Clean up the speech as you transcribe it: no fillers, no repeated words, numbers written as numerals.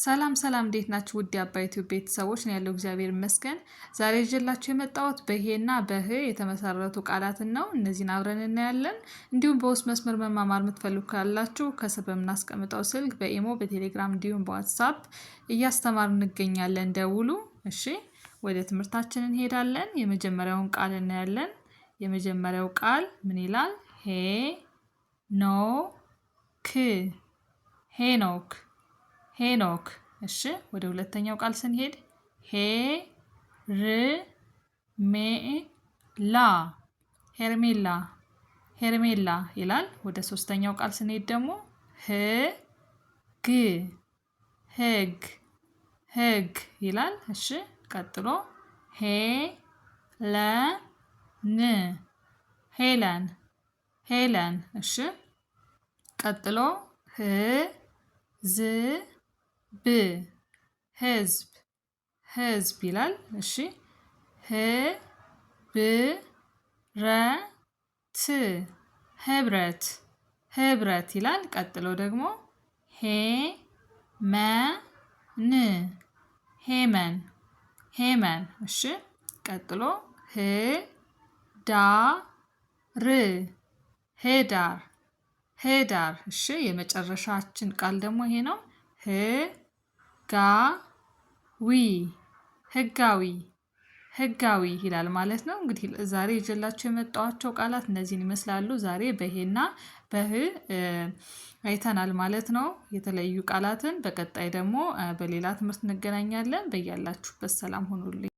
ሰላም ሰላም፣ እንዴት ናችሁ? ውድ የአባይ ቲዩብ ቤተሰቦች ነው ያለው፣ እግዚአብሔር ይመስገን። ዛሬ ይዤላችሁ የመጣሁት በሄና በህ የተመሰረቱ ቃላትን ነው። እነዚህን አብረን እናያለን። እንዲሁም በውስጥ መስመር መማማር የምትፈልጉ ካላችሁ ከስር በምናስቀምጠው ስልክ በኢሞ፣ በቴሌግራም እንዲሁም በዋትሳፕ እያስተማር እንገኛለን። ደውሉ። እሺ፣ ወደ ትምህርታችን እንሄዳለን። የመጀመሪያውን ቃል እናያለን። የመጀመሪያው ቃል ምን ይላል? ሄ ኖ ክ፣ ሄኖክ፣ ሄኖክ። እሺ፣ ወደ ሁለተኛው ቃል ስንሄድ ሄ ር ሜ ላ፣ ሄርሜላ፣ ሄርሜላ ይላል። ወደ ሶስተኛው ቃል ስንሄድ ደግሞ ህ ግ፣ ህግ፣ ህግ ይላል። እሺ፣ ቀጥሎ ሄ ለ ን፣ ሄለን፣ ሄለን። እሺ፣ ቀጥሎ ህ ዝ ብ፣ ህዝብ፣ ህዝብ ይላል። እሺ፣ ህ ብ ረ ት፣ ህብረት፣ ህብረት ይላል። ቀጥሎ ደግሞ ሄ መ ን፣ ሄመን፣ ሄመን። እሺ፣ ቀጥሎ ህ ዳ ር፣ ህዳር፣ ህዳር። እሺ፣ የመጨረሻችን ቃል ደግሞ ይሄ ነው። ህ ጋ ዊ፣ ህጋዊ፣ ህጋዊ ይላል ማለት ነው። እንግዲህ ዛሬ ይዤላችሁ የመጣኋቸው ቃላት እነዚህን ይመስላሉ። ዛሬ በሄና በህ አይተናል ማለት ነው የተለያዩ ቃላትን። በቀጣይ ደግሞ በሌላ ትምህርት እንገናኛለን። በያላችሁበት ሰላም ሁኑልኝ።